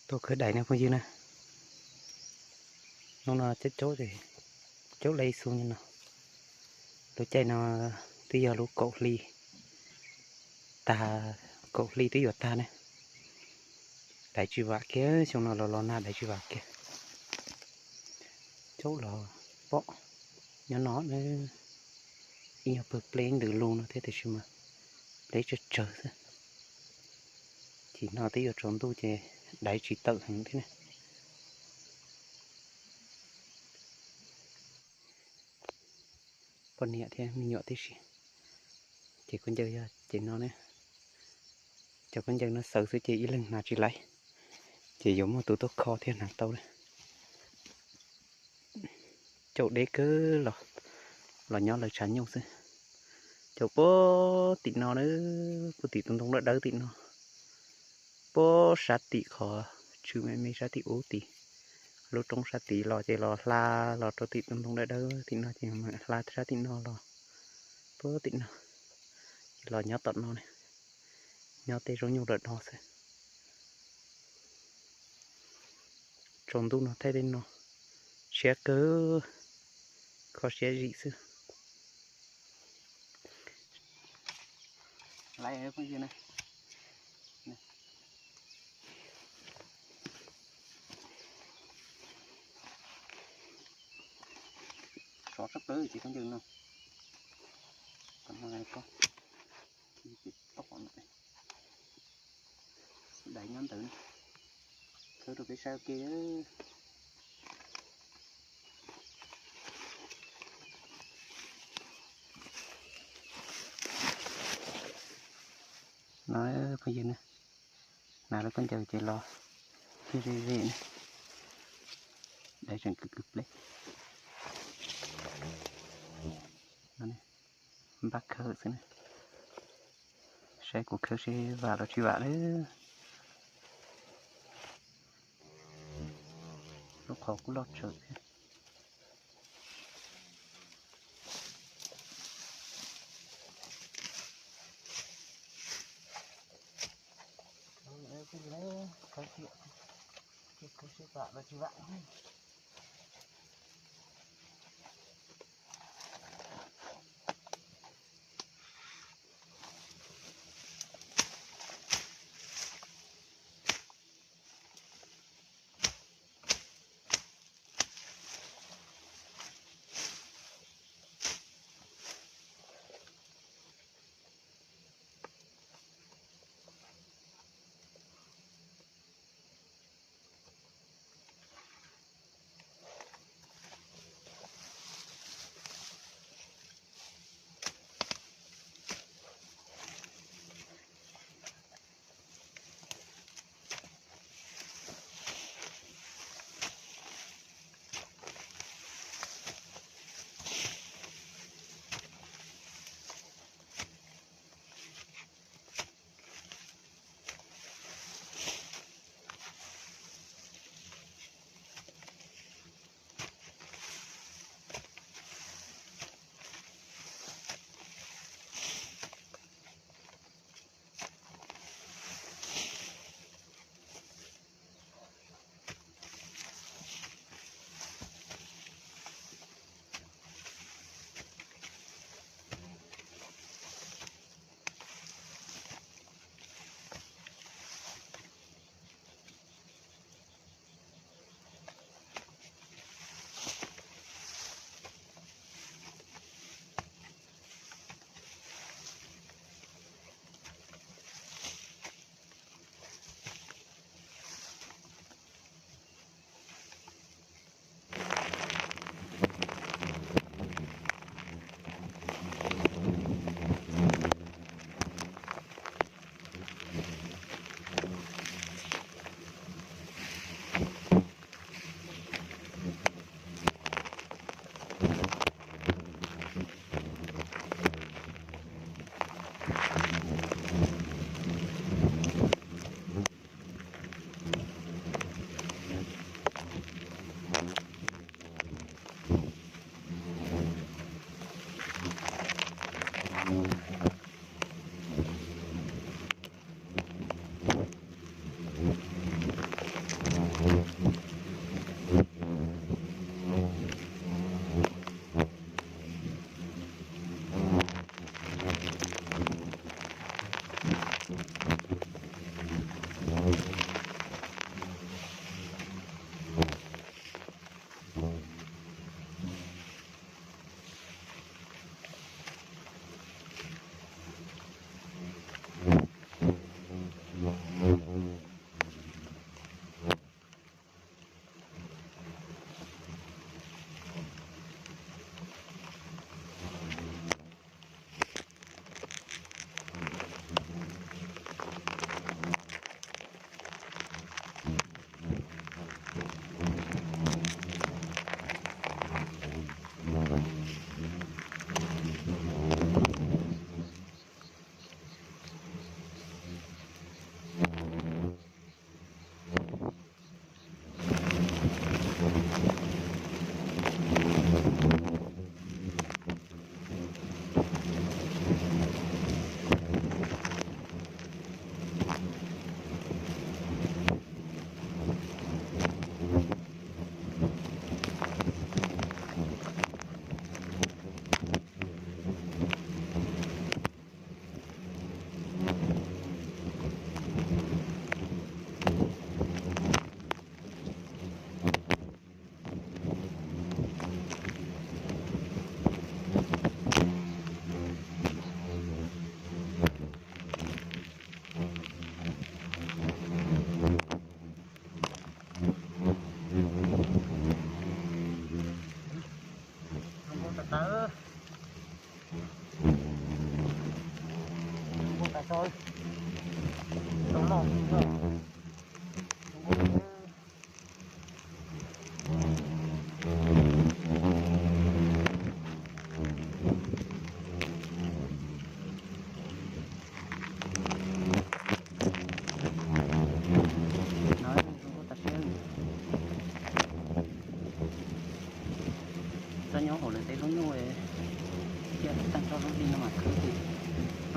Tau khawb daiv no phooj ywg na. Hnub no caub caub, caub lej xu no. Lub caij no twb yog lub kaum hli tag, kaum hli twb yuav tag ne. Daiv tsis vam kiag, xyoo no los los nag daiv tsis vam kiag. Caub los pom nyob no, ib nyuag pawg pleb ntws lug no thiab tiam sis mas pleb tsawg tsawg xwb. Chim no twb yuav tsaus ntuj ces daiv tsis tawm heev thiab ne. Poj niam thiab me nyuam tib si, ces khaub ncaws yog ces no ne. Cov khaub ncaws no xaws xwb ces ib leeg hnav tsis laiv, ces yuav muaj tus tuaj kho thiab hnav tau na. Caum deb kawg los, los nyob lawv tshav nyuj xwb. Caum puag tim no na, puag tim tus ntoo dawb dawb tim no, puag sab tim qhov tswm me me sab tim ub tid, lub roob sab tid los ces los hla los rau tim tus ntoo dawb dawb tim no ces mam hla sab tim no los, puag tim no ces los nyob tom no ne, nyob tej zaub nyuj lawm no xwb. Tsaus ntuj no thaij li no siab kawg, kho siab zim xwb. Laiv phooj ywg na. Sov tshaj plaws ces khaub ncaws no. Tam no ko, toj no, daiv nyob ntawd, khawb rau peb saib ua ke. No phooj ywg na, hnav lub khaub ncaws ces los ze ze ne, daiv tseem kwv kwv pleb. Npaj khawb xwb na, saib kuv khawb seb vam los tsis vam lawm. Lub qhov kuj loj tsawv thiab.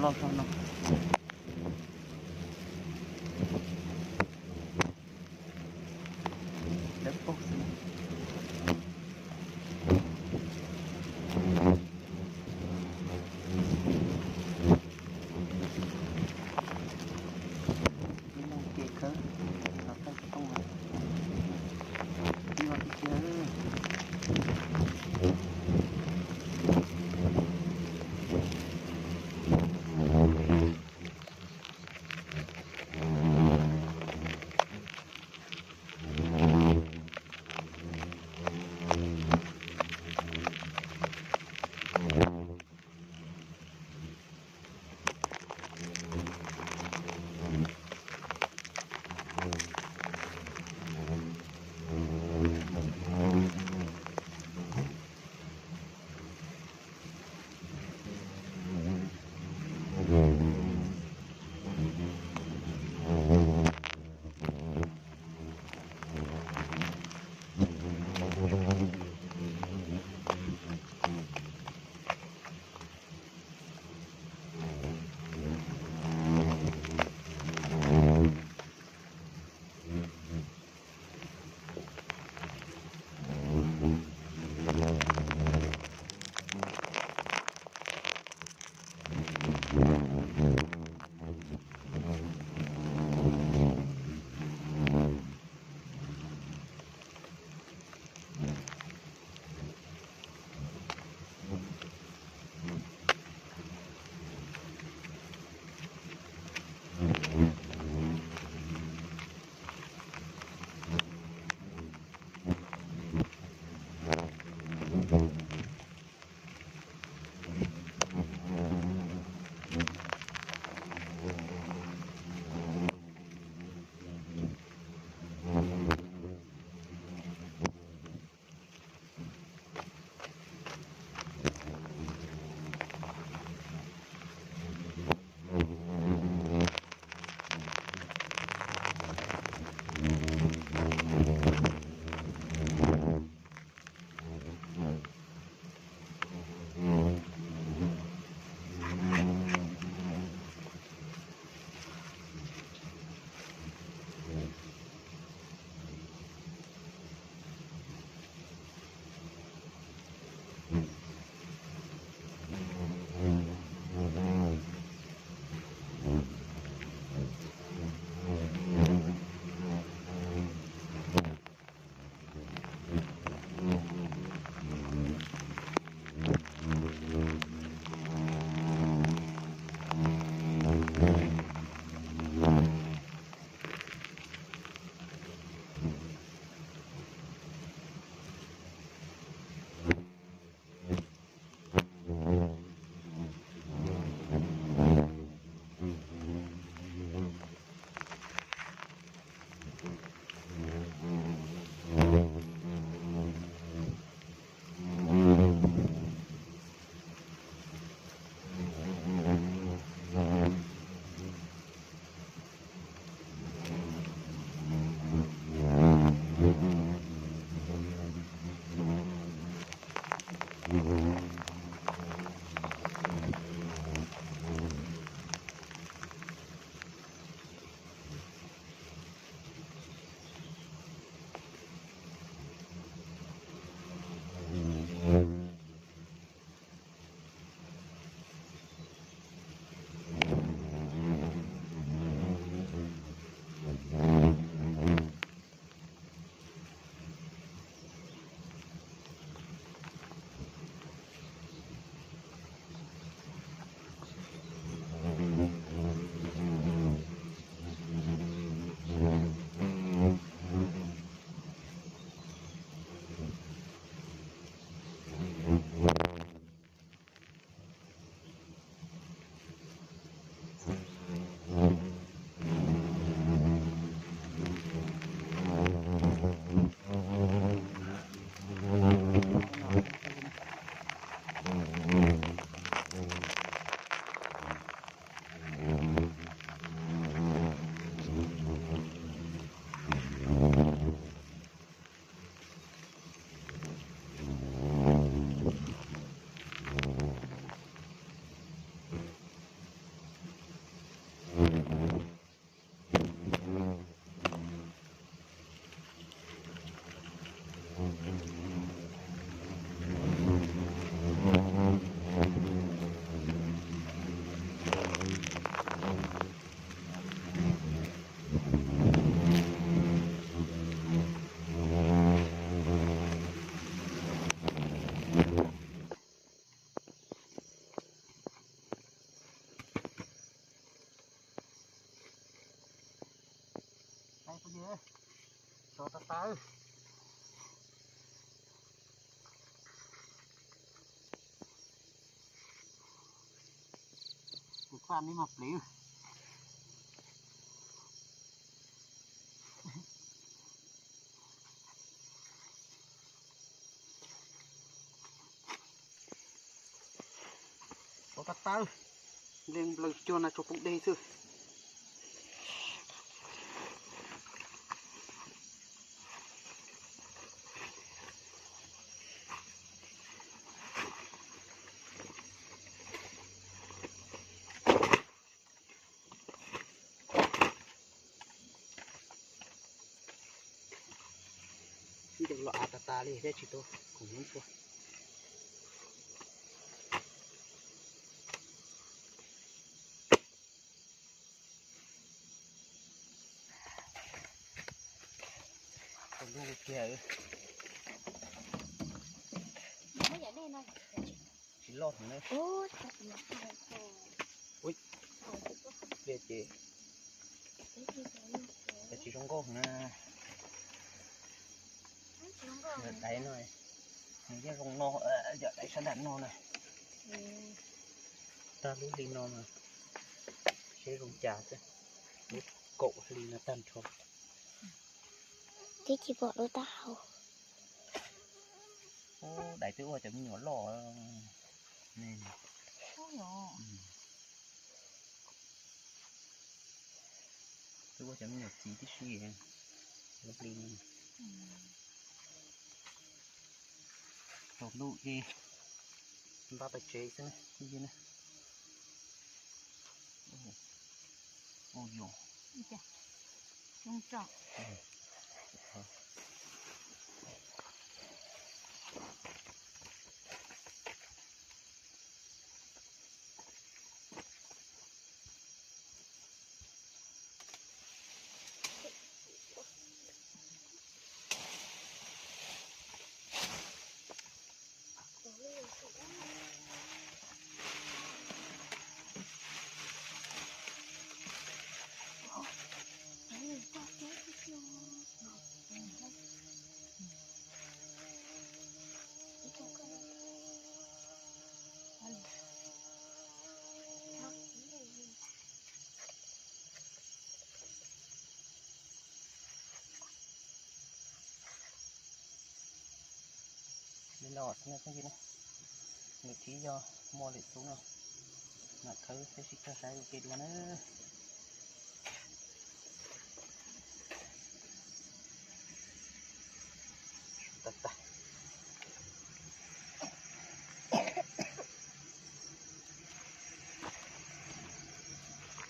loj zog no. Dawb paug xwb. Ib leeg ke khawb, los thaij xov tooj mas ib leeg ke kiag. Sov tas tas. Tus faj neb mag pliv. Sov tas tas. Nplej nplawg cuag na tsuas poob dej xwb. Ib los av tas tas li thiab tsis tau khoom hnub tuaj. Tsis loj heev na. Ua ces, ces tsis zoo nkauj heev na. Lawv daiv no, nws yeej zoo no, yog daiv sab nram no na. Tag lub hli no mas seb zoo cas xwb. Lub kaum hli no tag nrho. Twb tsis pom lub taub hau. Ub, daiv twb ua cov me nyuam loj ne. Twb ua cov me nyuam txiv tib si. Lub hli no tsaus ntuj ces npaj pais tsev xwb na. Ua yus. Li los xwb na, nws thiaj yog muaj lwm xub no. Mam khawb peb sib cog saib ua ke dua na.